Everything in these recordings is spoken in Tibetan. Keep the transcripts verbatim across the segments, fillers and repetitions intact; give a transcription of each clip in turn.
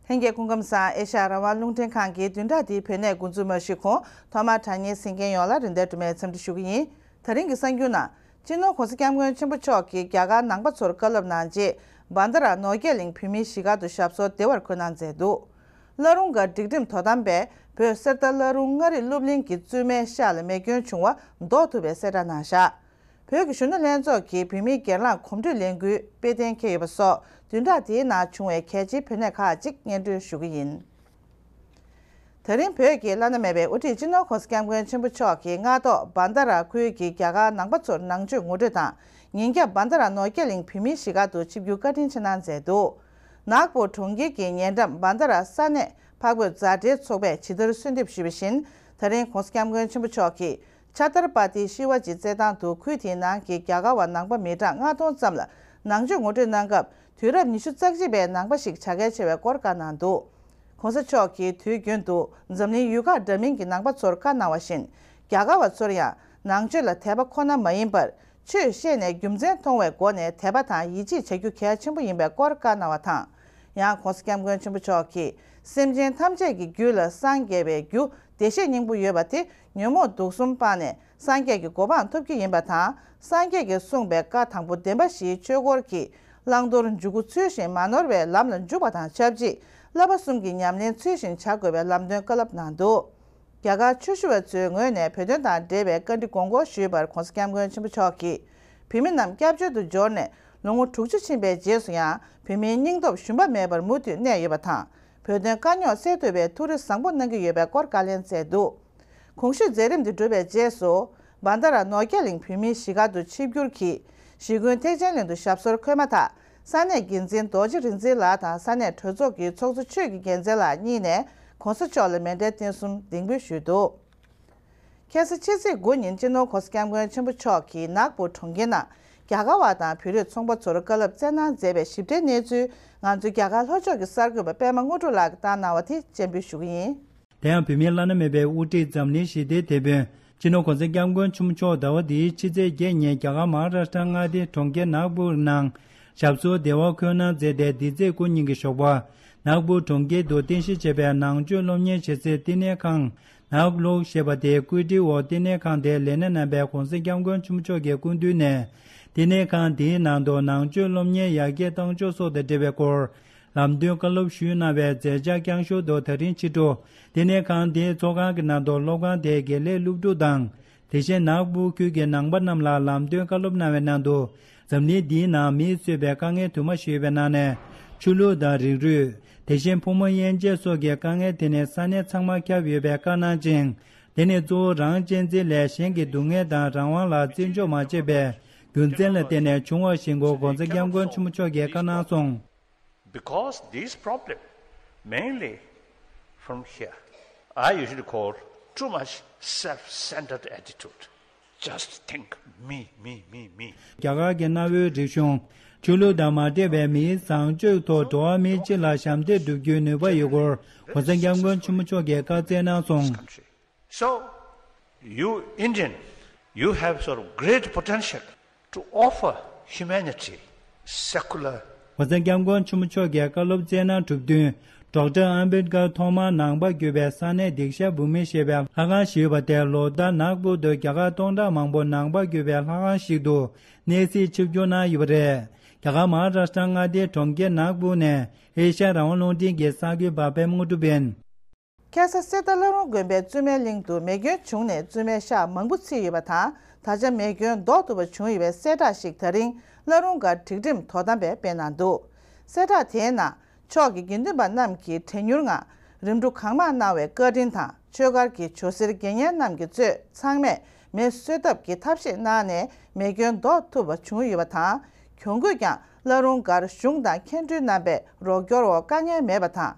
ལྷན་རྒྱས་སྐུ་ཁམས་བཟང་། ཨེ་ཤ་ཡ་རང་དབང་རླུང་འཕྲིན་ཁང་གི་བདུན་ཕྲག་འདིའི་བོད་གནས་འགོ་འཛུགས་མ་ཞུས་གོང་ཐོག་མར་དྲ་བརྙན་གཟིགས་མཁན་ཡོངས་ལ་རིན་ལྡན་སྒྲོལ་མས་འཚམས་འདྲི་ཞུ་གི་ཡིན། ད་རིང་གི་གསར་འགྱུར་ནང་། སྤྱི་ནོར་༸གོང་ས་༸སྐྱབས་མགོན་ཆེན་པོ་མཆོག་གིས་རྒྱ་གར་ནང་པ་ཚོར་བཀའ་སློབ་གནང་རྗེས་བན་ད་ར་ནོར་རྒྱས་གླིང་བོད་མིའི་གཞིས་སྒར་དུ་ཞབས་སོར་བདེ་བར་འཁོད་གནང་མཛད་འདུག་བླ་རུང་སྒར་སྒྲིག་ཁྲིམས་དོ་དམ་པས་བོད་གསེར་རྟ་བླ་རུང་མངའ་རིས་སློབ་གླིང་གི་བཙུན་མའི་ཤ་ལ་རྨས་སྐྱོན་བྱུང་བ་ཟློག་ཐུབ་པའི་གསལ་བསྒྲགས་གནང་བཞག་བོད་ཀྱི་གཞོན་ནུ་ལྷན་ཚོགས་ཀྱིས་བོད་མིའི་སྒེར་ལངས་གོམ་བགྲོད་ལས་འགུལ་སྤེལ་གཏན་འཁེལ་ཡོད་པ་སོགས་བདུན་ཕྲག་འདིའི་ནང་བྱུང་བའི་གལ་ཆེའི་བོད་གནས་ཁག་ཅིག་སྙན་སྒྲོན་ཞུ་གི་ཡིན། ད་རིང་བོད་ཀྱི་བླ་ན་མེད་པའི་དབུ་ཁྲིད་སྤྱི་ནོར་༸གོང་ས་༸སྐྱབས་མགོན་ཆེན་པོ་མཆོག་གིས་སྔ་ཐོག་བན་ད་ར་ཁུལ་གྱི་རྒྱ་གར་ནང་པ་ཚོར་ནང་ཆོས་ངོ་སྤྲོད་དང་། ཉིན་རྒྱབ་བན་ད་ར་ནོར་རྒྱས་གླིང་བོད་མིའི་གཞིས་སྒར་དུ་ཆིབས་བསྒྱུར་བཀའ་དྲིན་ཆེ་གནང་མཛད་འདུག་ནཱག་པུར་གྲོང་ཁྱེར་གྱི་ཉེ་འགྲམ་བན་ད་ར་ས་གནས་འཕགས་བོད་མཛའ་འབྲེལ་ཚོགས་པས་ཇི་ལྟར་གསོལ་འདེབས་ཞུས་པ་བཞིན། ད་རིང་༸གོང་ས་༸སྐྱབས་མགོན་ཆེན་པོ་མཆོག་གིས་ཆ་ཏར་པ་ཏི་ཤི་ཝ་ཇི་རྩེད་ཐང་དུ་ཁུལ་དེའི་ནང་གི་རྒྱ་གར་བ་ནང་པ་མི་གྲངས་ལྔ་སྟོང་ཙམ་ལ་ནང་ཆོས་ངོ་སྤྲོད་གནང་སྐབས། དུས་རབས་ཉི་ཤུ་རྩ་གཅིག་པའི་ནང་པ་ཞིག་བྱ་གལ་ཆེ་བའི་སྐོར་བཀའ་གནང་འདུག ༸གོང་ས་མཆོག་གིས་དུས་རྒྱུན་དུ་འཛམ་གླིང་ཡུལ་ཁག་འདྲ་མིན་གྱི་ནང་པ་ཚོར་བཀའ་གནང་བ་བཞིན། རྒྱ་གར་བ་ཚོར་ཡང་ནང་ཆོས་ལ་དད་པ་ཁོ་ན་མ་ཡིན་པར། ཆོས་བཤད་ནས་རྒྱུ་མཚན་མཐོང་བའི་སྒོ་ནས་དད་པ་དང་ཡིད་ཆེས་བྱ་རྒྱུ་གལ་ཆེན་པོ་ཡིན་པའི་སྐོར་བཀའ་གནང་བ་དང་། ཡང་༸གོང་ས་༸སྐྱབས་མགོན་ཆེན་པོ་མཆོག་གིས་སེམས་ཅན་ཐམས་ཅད་ཀྱི་རྒྱུད་ལ་སངས་རྒྱས་པའི་རྒྱུ་བདེ་གཤེགས་སྙིང་པོ་ཡོད་པ་དེ་ཉོན་མོངས་དུག་གསུམ་སྤངས་ནས་སངས་རྒྱས་ཀྱི་གོ་འཕང་ཐོབ་རྒྱུ་ཡིན་པ་དང་། སངས་རྒྱས་ཀྱིས་གསུངས་པའི་བཀའ་དང་པོ་བདེན་པ་བཞིའི་ཆོས་འཁོར་གྱི་བླང་དོར་འཇུག་སྒོ་ཚུལ་བཞིན་མ་ནོར་བའི་ལམ་ལ་འཇུག་པ་དང་ཆབས་ཅིག་བསླབ་པ་གསུམ་གྱི་ཉམས་ལེན་ཚུལ་བཞིན་བྱ་དགོས་པའི་ལམ་སྟོན་བཀའ་སློབ་གནང་འདུག་རྒྱ་གར་ཆོས་ཞུ་བ་ཚོའི་ངོས་ནས་བོད་དོན་དང་འབྲེལ་བའི་བཀའ་འདྲི་དགོངས་སྐོར་ཞུས་པར་༸གོང་ས་༸སྐྱབས་མགོན་ཆེན་པོ་མཆོག་གིས། བོད་མི་རྣམས་སྐྱབས་བཅོལ་དུ་འབྱོར་ནས་ལོ་ངོ་དྲུག་ཅུ་ཕྱིན་པའི་རྗེས་སུ་ཡང་བོད་མིའི་སྙིང་སྟོབས་ཞུམ་པ་མེད་པར་མུ་མཐུད་གནས་ཡོད་པ་དང་། བོད་དོན་དཀའ་རྙོག་སེལ་ཐུབ་པའི་ཐུགས་རེ་བཟང་པོ་གནང་གི་ཡོད་པའི་སྐོར་བཀའ་ལན་སྩལ་འདུག་གོང་ཞུས་མཛད་རིམ་དེ་གྲུབ་པའི་རྗེས་སུ། བན་ད་ར་ནོར་རྒྱས་གླིང་བོད་མིའི་གཞིས་སྒར་དུ་ཆིབས་བསྒྱུར་གྱིས་གཞིས་དགོན་ཐེག་ཆེན་གླིང་དུ་ཞབས་སོར་འཁོད་མ་ཐག་ས་གནས་འགན་འཛིན་རྡོ་རྗེ་རིག་འཛིན་ལགས་དང་ས་གནས་གྲོས་ཚོགས་ཀྱི་ཚོགས་གཙོ་ཆོས་ཀྱི་རྒྱལ་མཚན་ལགས་གཉིས་ནས་༸གོང་ས་མཆོག་ལ་མཎྜལ་རྟེན་གསུམ་གདེང་འབུལ་ཞུས་འདུག་ཁ་སང་ཕྱི་ཚེས་དགུ་ཉིན་སྤྱི་ནོར་༸གོང་ས་༸སྐྱབས་མགོན་ཆེན་པོ་མཆོག་གིས་ནཱག་པུར་གྲོང་ཁྱེར་ནང་རྒྱ་གར་བ་དང་བོད་རིགས་ཚོང་པ་ཚོར་བཀའ་སློབ་སྩལ་གནང་མཛད་པའི་ཞིབ་ཕྲའི་གནས་ཚུལ་ང་ཚོའི་རྒྱ་གར་ལྷོ་ཕྱོགས་ཀྱི་གསར་འགོད་པ་པད་མ་དངོས་གྲུབ་ལགས་ཀྱིས་བཏང་གནང་བ་དེ་སྤྱན་འབུལ་ཞུ་གི་ཡིན། དེ་ཡང་བོད་མིའི་བླ་ན་མེད་པའི་དབུ་ཁྲིད་འཛམ་གླིང་ཞི་བདེའི་དེད་དཔོན་སྤྱི་ནོར་༸གོང་ས་༸སྐྱབས་མགོན་ཆེན་པོ་མཆོག་ཟླ་བ་འདིའི་ཕྱི་ཚེས་བརྒྱད་ཉིན་རྒྱ་གར་མ་ཧཱ་རཱ་ཤ་ཊ་མངའ་སྡེའི་གྲོང་ཁྱེར་ནཱག་པུར་ནང་ཞབས་སོར་བདེ་བར་འཁོད་གནང་མཛད་དེ། འདི་ཚེས་དགུ་ཉིན་གྱི་ཞོགས་པ་ནཱག་པུར་གྲོང་ཁྱེར་དུ་རྟེན་གཞི་བྱས་པའི་ནང་ཆོས་སློབ་གཉེར་བྱེད་སའི་བསྟི་གནས་ཁང་ནཱག་ལུག་ཞེས་པ་དེའི་བཀོད་སྒྲིག་འོག་བསྟི་གནས་ཁང་དེར་ལས་སྣེ་རྣམ་པས་༸གོང་ས་༸སྐྱབས་མགོན་ཆེན་པོ་མཆོག་གི་སྐུ་མདུན་ནས་བསྟི་གནས་ཁང་དེའི་ནང་དུ་ནང་ཆོས་སློབ་གཉེར་ཡར་རྒྱས་གཏོང་ཕྱོགས་སོགས་དང་འབྲེལ་བའི་སྐོར། ལམ་སྟོན་བཀའ་སློབ་ཞུས་གནང་བའི་མཛད་འཆར་བསྐྱངས་ཞོར་དུ། ད་རིང་ཕྱི་དྲོ་བསྟི་གནས་ཁང་དེའི་ཚོགས་ཁང་གི་ནང་དུ་སློབ་ཁང་དེའི་དགེ་ལས་སློབ་ཕྲུག་དང་། དེ་བཞིན་ནཱག་པུར་ཁུལ་གྱི་ནང་པ་རྣམས་ལ་ལམ་སྟོན་བཀའ་སློབ་གནང་བའི་ནང་དུ། འཛམ་གླིང་འདིའི་ནང་མིས་གཙོས་པའི་དཀའ་ངལ་དུ་མ་ཞིག་ཡོད་པའི་ནང་ནས་ཆོས་ལུགས་དང་རིགས་རུས། དེ་བཞིན་ཕོ་མོ་དབྱེ་འབྱེད་སོགས་ཀྱི་དཀའ་ངལ་དེ་ནི་ས་གནས་ཚང་མར་ཁྱབ་ཡོད་པའི་བཀའ་གནང་ཅིང་། དེ་ནི་གཙོ་བོ་རང་གཅེས་འཛིན་ལས་གཞན་གྱི་སྡུག་བསྔལ་དང་རང་དབང་ལ་བརྩི་འཇོག་མ་བྱས་པའི་རྒྱུ་མཚན་ལ་བརྟེན་ནས་བྱུང་བ་ཞིག་སྐོར་༸གོང་ས་༸སྐྱབས་མགོན་ཆེན་པོ་མཆོག་གིས་བཀའ་གནང་སོང་། Because these problems mainly from here, I usually call too much self-centered attitude. Just think, me, me, me, me. རྒྱ་གར་གྱི་གནའ་བོའི་རིག་གཞུང་། ཆོས་ལུགས་དང་མ་འབྲེལ་བའི་མིའི་བཟང་སྤྱོད་ཐོག་འགྲོ་བ་མིའི་སྤྱི་ལ་ཞབས་འདེགས་སྒྲུབ་རྒྱུའི་ནུས་པ་ཡོད་སྐོར་༸གོང་ས་༸སྐྱབས་མགོན་ཆེན་པོ་མཆོག་གིས་བཀའ་སྩལ་གནང་སོང་། So, you Indian, you have sort of great potential to offer humanity secular. ༸གོང་ས་༸སྐྱབས་མགོན་ཆེན་པོ་མཆོག་གིས་བཀའ་སློབ་སྩལ་གནང་གྲུབ་བསྟུན། ཌོག་ཊར་ཨམ་བེད་ཀར་ཐོག་མར་ནང་པ་བརྒྱུད་པའི་ས་གནས་སྡིག་བཤགས་བུད་མེད་ཞེས་པའི་ལྷ་ཁང་ཞིག་ཡོད་པ་དེ་ལོ་ལྟར་ནཱག་པུར་དུ་རྒྱ་གར་སྟོང་ཕྲག་མང་པོ་ནང་པ་བརྒྱུད་པའི་ལྷ་ཁང་ཞིག་ཏུ་གནས་གཟིགས་ཆིབས་བསྒྱུར་གནང་ཡོད་པ་རེད། རྒྱ་གར་མ་ཧཱ་རཱ་ཤ་ཊ་མངའ་སྡེའི་གྲོང་ཁྱེར་ནཱག་པུར་ནས་ཨེ་ཤ་ཡ་རང་དབང་རླུང་འཕྲིན་གྱི་གསར་འགོད་པ་པད་མ་དངོས་གྲུབ་ཡིན། ཁ་སང་གསེར་རྟ་བླ་རུང་དགོན་པའི་བཙུན་མའི་གླིང་དུ་རྨས་སྐྱོན་བྱུང་ནས་བཙུན་མའི་ཤ་མང་པོ་ཚིག་ཡོད་པ་དང་། ད་ཆ་རྨས་སྐྱོན་ཟློག་ཐུབ་པ་བྱུང་ཡོད་པའི་གསལ་བསྒྲགས་ཤིག་ད་རིང་བླ་རུང་སྒར་སྒྲིག་ཁྲིམས་དོ་དམ་པས་སྤེལ་གནང་འདུག་གསལ་བསྒྲགས་དེའི་ནང་། ཕྱོགས་ཀྱི་དགེ་འདུན་པ་རྣམས་ཀྱིས་བྲེལ་མྱུར་ངང་རིམ་གྲོ་གང་མང་གནང་བའི་བཀའ་དྲིན་དང་། ཆོས་སྒར་གྱི་ཇོ་སེར་དགེ་བསྙེན་རྣམས་ཀྱིས་གཙོས་ཚང་མས་མེ་གསོད་ཐབས་ཀྱི་ཐབས་ཤེས་གནང་ནས་རྨས་སྐྱོན་ཟློག་ཐུབ་པ་བྱུང་ཡོད་པ་དང་། གྱོང་གུད་ཀྱང་བླ་རུང་སྒར་གཞུང་དང་མཁན་སྤྲུལ་རྣམ་པས་རོགས་སྐྱོར་འོག་དཀའ་ངལ་མེད་པ་དང་།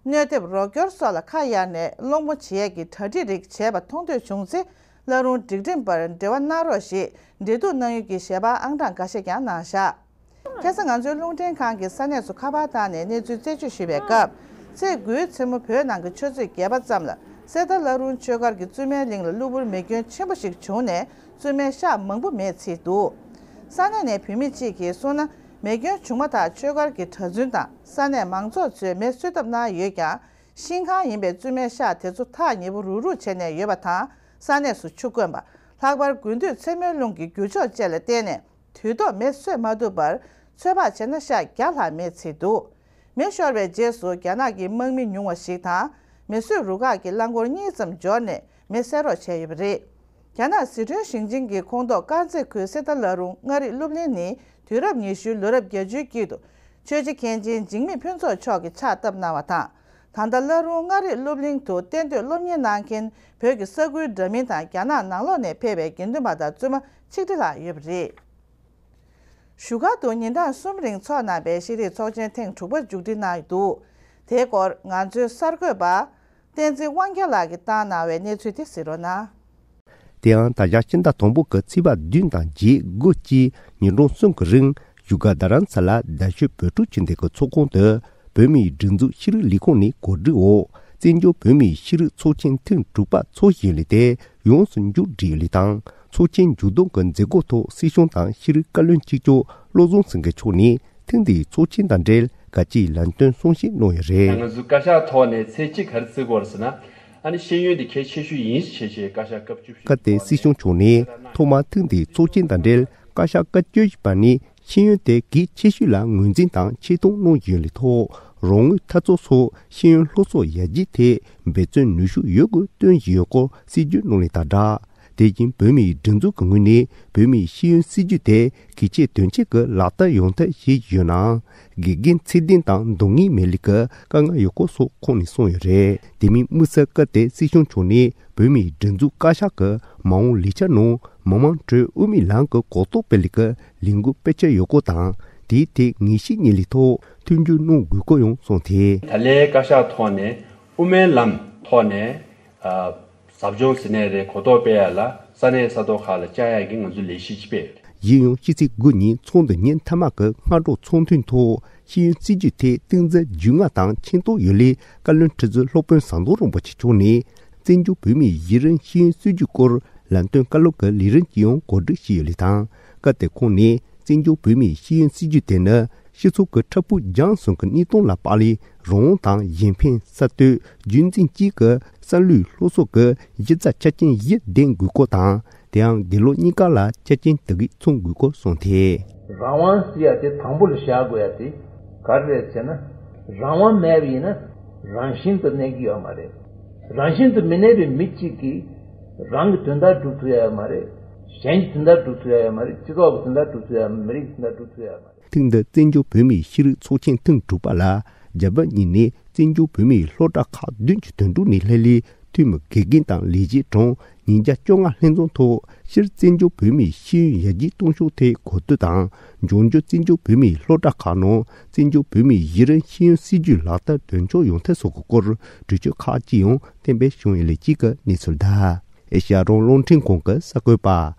གནོད་ཐེབས་རོགས་སྐྱོར་སོགས་ལ་ཁ་གཡར་ནས་སློང་མོ་བྱེད་ཡས་ཀྱི་གྲ་སྒྲིག་རིགས་བྱས་པ་མཐོང་ཐོས་བྱུང་ཚེ། བླ་རུང་སྒྲིག་ཁྲིམས་པར་འབྲེལ་བ་གནང་རོགས་ཞེས་འབྲེལ་གཏུག་གནང་ཡུལ་གྱི་ཞལ་པར་ཨང་གྲངས་འགའ་ཤས་ཀྱང་གནང་བཞག་ཁ་སང་ང་ཚོའི་རླུང་འཕྲིན་ཁང་གིས་ས་གནས་སུ་ཁ་པར་བཏང་ནས་གནས་ཚུལ་རྩད་གཅོད་ཞུས་པའི་སྐབས། ཚེས་དགུའི་མཚན་མོ་བོད་ནང་གི་ཆུ་ཚོད་བརྒྱད་པ་ཙམ་ལ་གསེར་རྟ་བླ་རུང་ཆོས་སྒར་གྱི་བཙུན་མའི་གླིང་ལ་གློ་བུར་མེ་སྐྱོན་ཆེན་པོ་ཞིག་བྱུང་ནས་བཙུན་མའི་ཤ་མང་པོ་མེས་ཚིག་འདུག་ས་གནས་ནས་བུད་མེད་ཅིག་གིས་གསུངས་ན། མེ་སྐྱོན་བྱུང་མ་ཐག་ཆོས་སྒར་གྱི་གྲྭ་བཙུན་དང་ས་གནས་མང་ཚོགས་ཚོས་མེ་གསོད་ཐབས་གནང་ཡོད་ཀྱང་། ཤིང་ཁང་ཡིན་པའི་བཙུན་མའི་ཤག་དེ་ཚོ་ཐག་ཉེ་པོ་རུག་རུག་བྱས་ནས་ཡོད་པ་དང་། ས་གནས་སུ་ཆུ་དཀོན་པ། ལྷག་པར་དགུན་དུས་མཚན་མོའི་རླུང་གི་རྒྱུ་ཕྱོགས་བཅས་ལ་བརྟེན་ནས། དུས་ཐོག་མེ་གསོད་མ་ཐུབ་པར། ཚོད་དཔག་བྱས་ན་ཤག་བརྒྱ་ལྷག་མེ་འཚིག་འདུག་མེ་ཤོར་བའི་རྗེས་སུ་རྒྱ་ནག་གི་དམག་མི་ཉུང་བ་ཞིག་དང་། མེ་གསོད་རུ་ཁག་གི་རླངས་འཁོར་གཉིས་ཙམ་འབྱོར་ནས་མེ་བསད་རོགས་བྱས་ཡོད་པ་རེད། རྒྱ་ནག་ཟི་ཁྲོན་ཞིང་ཆེན་གྱི་ཁོངས་གཏོགས་དཀར་མཛེས་ཁུལ་གསེར་རྟ་བླ་རུང་མངའ་རིས་སློབ་གླིང་ནི་དུས་རབས་ཉི་ཤུའི་ལོ་རབས་བརྒྱད་ཅུའི་དཀྱིལ་དུ་ཆོས་རྗེ་མཁན་ཆེན་འཇིགས་མེད་ཕུན་ཚོགས་མཆོག་གིས་ཕྱག་བཏབ་གནང་བ་དང་། ད་ལྟ་བླ་རུང་མངའ་རིས་སློབ་གླིང་དུ་གཏན་སྡོད་སློབ་གཉེར་གནང་མཁན་བོད་ཀྱི་ས་ཁུལ་འདྲ་མིན་དང་རྒྱ་ནག་ནང་ལོགས་ནས་ཕེབས་པའི་དགེ་འདུན་པ་དང་བཙུན་མ་ཆིག་ཁྲི་ལྷག་ཡོད་པ་རེད། བཞུགས་སྒར་དུ་ཉིན་གྲངས་གསུམ་རིང་འཚོགས་གནང་བའི་ཤེས་རིག་ཚོགས་ཆེན་ཐེངས་དྲུག་པ་མཇུག་སྒྲིལ་གནང་འདུག་དེའི་སྐོར་ང་ཚོའི་གསར་འགོད་པ་བསྟན་འཛིན་དབང་རྒྱལ་ལགས་ཀྱིས་བཏང་གནང་བའི་གནས་ཚུལ་དེ་གཟིགས་རོགས་གནང་། དེ་ཡང་ད་ཆ་ཕྱི་ཟླ་དང་པོ་གི་ཚེས་པ་བདུན་དང་བརྒྱད་དགུ་བཅས་ཉིན་གྲངས་གསུམ་གྱི་རིང་བཞུགས་སྒར་རྡ་རམ་ས་ལ་རྡ་ཤོད་བོད་ཕྲུག་སྤྱི་སྡེ་གི་ཚོགས་ཁང་དུ་བོད་མིའི་སྒྲིག་འཛུགས་ཤེས་རིག་ལས་ཁུངས་ནས་གོ་སྒྲིག་འོག་བཙན་བྱོལ་བོད་མིའི་ཤེས་རིག་ཚོགས་ཆེན་ཐེངས་དྲུག་པ་འཚོགས་བཞིན་ཡོད་ལུགས་དེ་ཡོངས་སུ་མཇུག་སྒྲིལ་ཡོད་ལུགས་དང་། ཚོགས་ཆེན་མཇུག་བསྡོམས་ཀྱི་མཛད་སྒོའི་ཐོག་སྲིད་སྐྱོང་དང་ཤེས་རིག་བཀའ་བློན་གཅིག་ལྕོགས་བློ་བཟང་སེང་གེ་མཆོག་ནས་ཐེངས་འདིའི་ཚོགས་ཆེན་དང་འབྲེལ་དགའ་སྐྱིད་ལམ་སྟོན་གསུང་བཤད་གནང་ཡོད་རེད། ང་ཚོའི་བཀའ་ཤག་ཐོག་ནས་ཚད་གཅིག་ག་རེ་བརྩི་དགོས་རེད་ཟེར་ན། ཨ་ནི་ཤེས་ཡོན་དེ་གལ་ཆེ་ཤོས་ཡིན་ཞེས་བྱས་བཀའ་ཤག་སྐབས་བཅུ་བཞི་སྐབས་དེ་སྲིད་སྐྱོང་མཆོག་ནས་ཐོག་མར་ཐེངས་འདིའི་ཚོགས་ཆེན་དང་འབྲེལ་བཀའ་ཤག་སྐབས་བཅུ་བཞི་པ་ནས་ཤེས་ཡོན་དེ་གལ་ཆེ་ཤོས་ལ་ངོས་འཛིན་དང་ཆེ་མཐོང་གནང་བཞིན་ཡོད་ལུགས་ཐོག་རང་ངོས་འཐབ་རྩོད་སོགས་ཤེས་ཡོན་སློབ་གསོ་ཡར་རྒྱས་ཐད་འབད་བརྩོན་ནུས་ཤུགས་ཡོད་དགུས་བཏོན་བཞིན་ཡོད་སྐོར་སྲིད་ཇུས་གནང་ལུགས་དང་སྦྲགས། དེ་བཞིན་བོད་མིའི་སྒྲིག་འཛུགས་ཀྱི་ངོས་ནས་བོད་མིའི་ཤེས་ཡོན་སྲིད་ཇུས་དེ་གལ་ཆེ་དོན་ཆེ་གི་ལག་བསྟར་ཡོང་ཐབས་བྱེད་བཞིན་ཡོད་ནའང་། དགེ་རྒན་ཚད་ལྡན་དང་འདང་ངེས་མེད་ལུགས་ཀྱི་དཀའ་ངལ་ཡོད་སྐོར་སོགས་ཁོང་ནས་གསུངས་ཡོད་རེད། དེ་མིན་དམིགས་བསལ་སྐབས་དེ་སྲིད་སྐྱོང་མཆོག་ནས་བོད་མིའི་སྒྲིག་འཛུགས་བཀའ་ཤག་གི་མ་འོངས་ལས་འཆར་ནང་མི་མང་ཁྲོད་དབུ་མའི་ལམ་གྱི་གོ་རྟོགས་སྤེལ་ལུགས་ཀྱི་ལས་འགུལ་སྤེལ་འཆར་ཡོད་སྐོར་དང་། དེའི་ཐད་ངེས་ཤེས་རྙེད་ལུགས་ཐོག་མཐུན་འགྱུར་གནང་དགོས་སྐོར་ཡང་གསུངས་ཏེ། ད་ལན་བཀའ་ཤག་ཐོག་ནས་དབུ་མའི་ལམ་ཐོག་ནས། ཨ། ཟབ་སྦྱོང་ཟེར་ནའི་རེད། གོ་རྟོགས་སྤེལ་ཡ་ལ་ས་གནས་ས་ཐོག་ཁག་ལ་བཅར་ཡ་གི་ང་ཚོ་ལས་གཞི་ཅིག་སྤེལ་ཡོད། གཞན་ཡང་ཕྱི་ཚེས་དགུ་ཉིན་ཚོགས་འདུ་ཉིན་མཐའ་མ་གི་སྔ་དྲོ་ཚོགས་ཐུན་ཐོག་ཤེས་ཡོན་སྲིད་ཇུས་ཐད་གཏིང་ཚ་རྒྱུས་མངའ་དང་མཁྱེན་རྟོགས་ཡོད་ལུགས་བཀའ་བློན་ཁྲི་ཟུར་སློབ་དཔོན་ཟམ་གདོང་རིན་པོ་ཆེ་མཆོག་ནས་བཙན་བྱོལ་བོད་མིའི་གཞི་རིམ་ཤེས་ཡོན་སྲིད་ཇུས་སྐོར་ལམ་སྟོན་བཀའ་སློབ་ཀྱི་ལས་རིམ་ཅིག་ཡང་གོ་སྒྲིག་བྱས་ཡོད་ལུགས་དང་། སྐབས་དེར་ཁོང་ནས་བཙན་བྱོལ་བོད་མིའི་ཤེས་ཡོན་སྲིད་ཇུས་དེ་ནི་སྤྱི་ཚོགས་ཀྱི་འཕྲལ་ཕུགས་སྦྱངས་གསུམ་གྱི་གནས་སྟངས་ལ་དཔག་ལས་རང་དབང་དང་གཞན་ཕན་གསར་གཏོད་རྒྱུན་འཛིན་བཅས་ཀྱི་བསམ་བློའི་སློབ་གསོ་གི་གཞི་རྩ་ཆ་རྐྱེན་བཞི་ལྡན་དགོས་སྐོར་དང་། དེ་ཡང་དགེ་སློབ་གཉིས་ཀ་ལ་ཆ་རྐྱེན་དེ་གས་ཚང་དགོས་སྐོར་གསུངས་ཏེ། རང་དབང་ཟེར་ཡ་དེ་དང་པོ་ལ་བཞག་དགོས་ཡ་དེ་ག་རེ་རེད་ཟེར་ན། རང་དབང་མེད་པ་ཡིན་ན་རང་བཞིན་དུ་གནས་ཀྱི་ཡོད་མ་རེད། རང་བཞིན་དུ་མི་གནས་པའི་མི་གཅིག་གིས་རང་གི་དོན་དག་སྒྲུབ་ཐུབ་ཡ་ཡོད་མ་རེད། གཞན་གྱི་དོན་དག་སྒྲུབ་ཐུབ་ཡ་ཡོད་མ་རེད། སྤྱི་ཚོགས་ཀྱི་དོན་དག་སྒྲུབ་ཐུབ་ཡ་ཡོད་མ་རེད། མི་རིགས་ཀྱི་དོན་དག་སྒྲུབ་ཐུབ་ཡ་ཡོད་མ་རེད། ཐེངས་འདིའི་བཙན་བྱོལ་བོད་མིའི་ཤེས་རིག་ཚོགས་ཆེན་ཐེངས་དྲུག་པ་ལ་རྒྱ་བོད་གཉིས་ནས་བཙན་བྱོལ་བོད་མིའི་སློབ་གྲྭ་ཁག་བདུན་གྱི་དོན་གྲུབ་ནས་ལྷན་ལས་འཐུས་མི་དགེ་རྒན་དང་ལས་བྱེད་གྲངས་ཉིས་བརྒྱ་བཅོ་ལྔ་ལྷན་འཛོམས་ཐོག་སྤྱིར་བཙན་བྱོལ་བོད་མིའི་ཤེས་ཡོན་ཡར་རྒྱས་གཏོང་ཕྱོགས་ཐད་གོ་བསྡུར་དང་། འབྱུང་འགྱུར་བཙན་བྱོལ་བོད་མིའི་སློབ་གྲྭ་ཁག་ནང་བཙན་བྱོལ་བོད་མིའི་གཞི་རིམ་ཤེས་ཡོན་སྲིད་ཇུས་ལག་བསྟར་དོན་འཁྱོལ་ཡོང་ཐབས་སོགས་ཀྱི་སྐོར་གྲོས་ཆོད་ཁག་ཅིག་ཡང་གཏན་འབེབས་བྱུང་ཡོད་ལུགས་བཅས་ཀྱི་གནས་ཚུལ་དང་། ཨེ་ཤ་ཡ་རང་དབང་རླུང་འཕྲིན་ཁང་གི་གསར་འགོད་པ་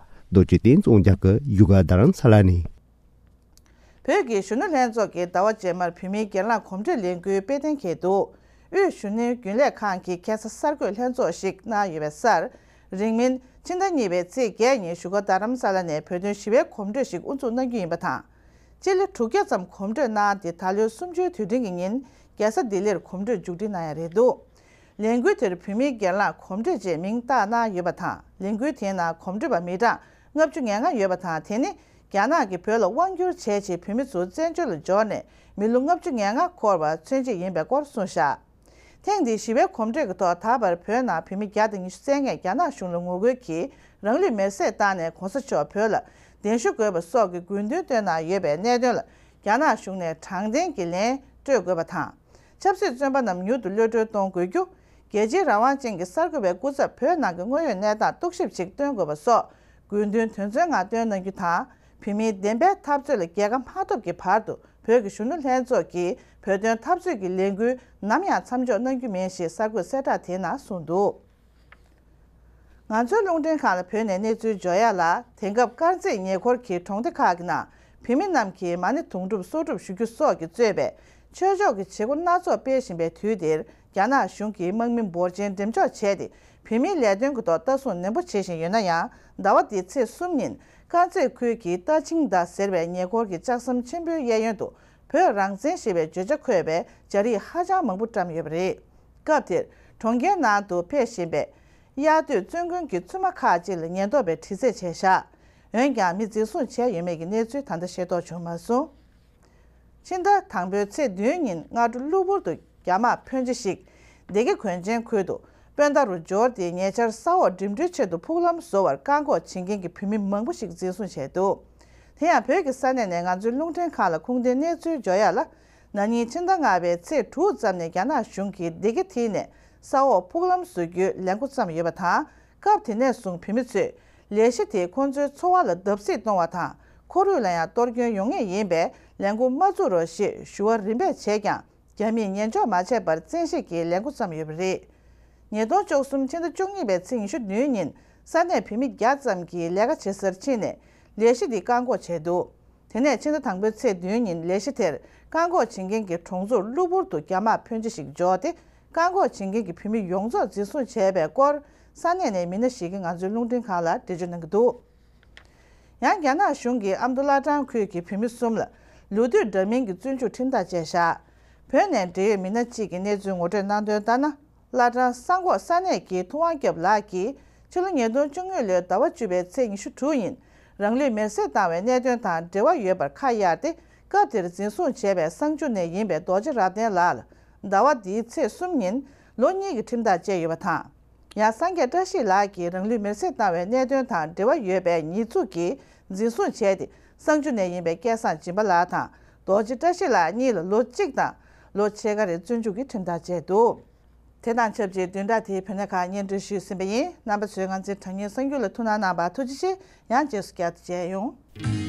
རྡོ་རྗེ་བསྟན་འཛིན་དབང་རྒྱལ་གྱིས་བཞུགས་སྒར་རྡ་རམ་ས་ལ་ནས། བོད་ཀྱི་གཞོན་ནུ་ལྷན་ཚོགས་ཀྱིས་ཟླ་བ་རྗེས་མར་བོད་མིའི་སྒེར་ལངས་གོམ་བགྲོད་ལས་འགུལ་སྤེལ་གཏན་འཁེལ་འདུག་དབུས་གཞོན་ནུའི་རྒྱུན་ལས་ཁང་གིས་ཁ་སང་གསར་འགོད་ལྷན་ཚོགས་ཤིག་གནང་ཡོད་པའི་སར། རིང་མིན་ཕྱི་ཟླ་གཉིས་པའི་ཚེས་བརྒྱད་ཉིན་བཞུགས་སྒར་རྡ་རམ་ས་ལ་ནས་བོད་དོན་ཞི་བའི་གོམ་བགྲོད་ཞིག་དབུ་འཛུགས་གནང་རྒྱུ་ཡིན་པ་དང་། སྤྱི་ལེ་དྲུག་བརྒྱ་ཙམ་གོམ་བགྲོད་གནང་སྟེ། ད་ལོའི་གསུམ་བཅུའི་དུས་དྲན་གྱི་ཉིན་རྒྱལ་ས་ལྡི་ལིར་གོམ་བགྲོད་མཇུག་སྒྲིལ་གནང་ཡ་རེད་འདུག་ལས་འགུལ་དེར་བོད་མིའི་སྒེར་ལངས་གོམ་བགྲོད་ཅེས་མིང་བཏགས་གནང་ཡོད་པ་དང་། ལས་འགུལ་དེའི་ནང་གོམ་བགྲོད་པ་མི་གྲངས་ལྔ་བཅུ་ང་ལྔ་ཡོད་པ་དང་། དེ་ནི་རྒྱ་ནག་གིས་བོད་ལ་དབང་བསྒྱུར་བྱས་རྗེས་བོད་མི་ཚོ་བཙན་བྱོལ་ལ་འབྱོར་ནས་མི་ལོ་ལྔ་བཅུ་ང་ལྔ་འཁོར་བ་མཚོན་བྱེད་ཡིན་པའི་སྐོར་གསུངས་བཞག་ཐེངས་འདིའི་ཞི་བའི་གོམ་བགྲོད་ཀྱི་ཐོག་ད་བར་བོད་ནང་བོད་མི་བརྒྱ་དང་ཉི་ཤུ་རྩ་ལྔས་རྒྱ་ནག་གཞུང་ལ་ངོ་རྒོལ་གྱིས་རང་ལུས་མེར་སྲེག་བཏང་ནས་གོང་ས་མཆོག་བོད་ལ་གདན་ཞུ་དགོས་པ་སོགས་ཀྱི་དགོས་འདུན་བཏོན་གནང་ཡོད་པའི་གནད་དོན་ལ་རྒྱ་ནག་གཞུང་ནས་དྲང་བདེན་གྱི་ལན་སྤྲོད་དགོས་པ་དང་། ཆབ་སྲིད་བཙོན་པ་རྣམས་མྱུར་དུ་གློད་གྲོལ་གཏོང་དགོས་རྒྱུ། རྒྱལ་སྤྱིའི་རང་དབང་ཅན་གྱི་གསར་འགོད་པའི་སྐུ་ཚབ་བོད་ནང་གི་དངོས་ཡོད་གནས་སྟངས་རྟོག་ཞིབ་ཅིག་སྟོན་དགོས་པ་སོགས་དགོས་འདུན་དོན་ཚན་ལྔ་བཏོན་གནང་རྒྱུ་དང་། བོད་མིའི་བདེན་པའི་འཐབ་རྩོད་ལ་རྒྱལ་ཁ་མ་ཐོབ་ཀྱི་བར་དུ་བོད་ཀྱི་གཞོན་ནུ་ལྷན་ཚོགས་ཀྱིས་བོད་དོན་འཐབ་རྩོད་ཀྱི་ལས་འགུལ་ནམ་ཡང་མཚམས་འཇོག་གནང་རྒྱུ་མིན་ཞེས་གསར་འགོད་གསལ་བསྒྲགས་དེའི་ནང་གསུངས་འདུག་ང་ཚོའི་རླུང་འཕྲིན་ཁང་ལ་བོད་ནས་གནས་ཚུལ་འབྱོར་ཡག་ལ། དེང་སྐབས་དཀར་མཛེས་ཉེ་འཁོར་གྱི་གྲོང་སྡེ་ཁག་གི་ནང་བོད་མི་རྣམས་ཀྱིས་མ་ཎི་དུང་སྒྲུབ་གསོག་སྒྲུབ་ཞུ་རྒྱུ་སོགས་ཀྱིས་གཙོས་པའི་ཆོས་ཕྱོགས་ཀྱི་བྱེད་སྒོ་སྣ་ཚོགས་སྤེལ་བཞིན་པའི་དུས་འདིར། རྒྱ་ནག་གཞུང་གིས་དམག་མི་འབོར་ཆེན་འགྲེམས་འཇོག་བྱས་ཏེ། བོད་མིའི་ལས་དོན་གྱི་ཐོག་ལྟ་སྲུང་ནན་པོ་བྱེད་བཞིན་ཡོད་ན་ཡང་། ཟླ་བ་འདིའི་ཚེས་གསུམ་ཉིན་དཀར་མཛེས་ཁུལ་གྱི་ཏ་ཆིང་ཏ་ཟེར་བའི་ཉེ་འཁོར་གྱི་ལྕགས་ཟམ་ཆེན་པོའི་གཡས་གཡོན་དུ་བོད་རང་བཙན་ཞེས་པའི་བརྗོད་བྱ་འཁོད་པའི་སྦྱར་ཡིག་ཧ་ཅང་མང་པོ་བཀྲམ་ཡོད་པ་རེད། སྐབས་དེར་གྲོང་ཁྱེར་ནང་དུ་ཕེབས་བཞིན་པའི་དབྱར་དུས་བཙོན་དགོན་གྱི་བཙུན་མ་ཁག་ཅིག་ལ་ཉེན་རྟོག་པས་དྲི་རྩད་བྱས་བཞག་འོན་ཀྱང་མི་འཛིན་བཟུང་བྱས་ཡོད་མེད་ཀྱི་གནས་ཚུལ་ད་ལྟ་ཤེས་རྟོགས་བྱུང་མ་སོང་། ཕྱི་ཟླ་དང་པོའི་ཚེས་བདུན་ཉིན་སྔ་དྲོ་གློ་བུར་དུ་རྒྱ་དམག་ཕོན་ཆེ་ཞིག་སྡེ་དགེ་དགོན་ཆེན་ཁུལ་དུ་སྤུན་ཟླ་རུ་འབྱོར་ཏེ། ཉེ་ཆར་ས་འོག་འགྲིམ་འགྲུལ་ཆེད་དུ་ཕུག་ལམ་བཟོ་བར་བཀག་འགོག་བྱེད་མཁན་གྱི་བོད་མི་མང་པོ་ཞིག་འཛིན་བཟུང་བྱས་འདུག་དེ་ཡང་བོད་ཀྱི་ས་གནས་ནས་ང་ཚོའི་རླུང་འཕྲིན་ཁང་ལ་ཁུངས་ལྡན་གནས་ཚུལ་འབྱོར་ཡག་ལ། ན་ནིང་ཕྱི་ཟླ་ལྔ་པའི་ཚེས་དྲུག་ཙམ་ནས་རྒྱ་ནག་གཞུང་གིས་སྡེ་དགེ་དེ་ནས་ས་འོག་ཕུག་ལམ་བཟོ་རྒྱུའི་ལས་འགོ་བརྩམས་ཡོད་པ་དང་། སྐབས་དེ་ནས་བཟུང་བོད་མི་ཚོས་ལས་གཞི་དེས་ཁོང་ཚོའི་འཚོ་བ་ལ་བརྡབ་གསིག་གཏོང་བ་དང་། ཁོར་ཡུག་ལ་ཡང་གཏོར་སྐྱོན་ཡོང་ངེས་ཡིན་པས་ལས་འགོ་མ་བཙུགས་རོགས་ཞེས་ཞུ་བ་རིམ་པས་བྱས་ཀྱང་། རྒྱ་མིས་ཉན་འཇོག་མ་བྱས་པར་བཙན་ཤེད་ཀྱིས་ལས་འགོ་བརྩམས་ཡོད་པ་རེད། ཉིས་སྟོང་བཅུ་གསུམ་ཕྱི་ཟླ་བཅུ་གཉིས་པའི་ཚེས་ཉི་ཤུ་བདུན་ཉིན་ས་གནས་བོད་མི་བརྒྱ་ཙམ་གྱིས་ལས་ཀ་བྱེད་སར་ཕྱིན་ནས་ལས་གཞི་འདི་བཀག་འགོག་བྱས་འདུག་དེ་ནས་ཕྱི་ཟླ་དང་པོའི་ཚེས་བདུན་ཉིན་ལས་གཞི་དེར་བཀག་འགོག་བྱེད་མཁན་གྱི་གྲོང་ཚོར་གློ་བུར་དུ་རྒྱ་དམག་ཕོན་ཆེ་ཞིག་འབྱོར་ཏེ། བཀག་འགོག་བྱེད་མཁན་གྱི་བོད་མི་ཡོངས་རྫོགས་འཛིན་བཟུང་བྱས་པའི་སྐོར་ས་གནས་ནས་མི་སྣ་ཞིག་གིས་ང་ཚོའི་རླུང་འཕྲིན་ཁང་ལ་འགྲེལ་བརྗོད་གནང་གི་འདུག་ཡང་རྒྱ་ནག་གཞུང་གིས་ཨ་མདོ་བླ་བྲང་ཁུལ་གྱི་བོད་མི་གསུམ་ལ་ལོ་དུས་འདྲ་མིན་གྱི་བཙོན་འཇུག་ཁྲིམས་ཐག་བཅད་བཞག་བོད་ནས་འབྲེལ་ཡོད་མི་སྣ་གཅིག་གིས་གནས་ཚུལ་ངོ་སྤྲོད་གནང་དོན་ལྟར་ན། བླ་བྲང་སང་གོ་ས་གནས་ཀྱི་ཐུབ་དབང་སྐྱབས་ལགས་ཀྱིས་ཕྱི་ལོ་ཉིས་སྟོང་བཅུ་དངོས་ལོའི་ཟླ་བ་བཅུ་པའི་ཚེས་ཉི་ཤུ་དྲུག་ཉིན་རང་ལུས་མེར་སྲེག་བཏང་བའི་གནད་དོན་དང་འབྲེལ་བ་ཡོད་པར་ཁ་གཡར་ཏེ། སྐབས་དེར་འཛིན་བཟུང་བྱས་པའི་བསང་ཆུ་ནས་ཡིན་པའི་རྡོ་རྗེ་རབ་བརྟན་ལགས་ལ་ཟླ་བ་འདིའི་ཚེས་གསུམ་ཉིན་ལོ་གཉིས་ཀྱི་ཁྲིམས་ཐག་བཅད་ཡོད་པ་དང་། ཡང་སངས་རྒྱས་བཀྲ་ཤིས་ལགས་ཀྱིས་རང་ལུས་མེར་སྲེག་བཏང་བའི་གནད་དོན་དང་འབྲེལ་བ་ཡོད་པའི་ཉེས་འཛུགས་ཀྱིས་འཛིན་བཟུང་བྱས་ཏེ། བསང་ཆུ་ནས་ཡིན་པའི་སྐལ་བཟང་སྦྱིན་པ་ལགས་དང་རྡོ་རྗེ་བཀྲ་ཤིས་ལགས་གཉིས་ལ་ལོ་གཅིག་དང་ལོ་ཕྱེད་ཀ་རེ་བཙོན་འཇུག་གི་ཁྲིམས་ཐག་བཅད་འདུག་དེ་དང་ཆབས་ཅིག་བདུན་ཕྲག་དེའི་བོད་གནས་ཁག་སྙན་སྒྲོན་ཞུས་ཟིན་པ་ཡིན། རྣམ་པ་ཚོས་ང་ཚོའི་དྲ་བརྙན་གསར་འགྱུར་ལ་ཐུགས་སྣང་གནང་བར་ཐུགས་རྗེ་ཆེ། ཡང་རྗེས་སུ་བསྐྱར་དུ་མཇལ་ཡོང་།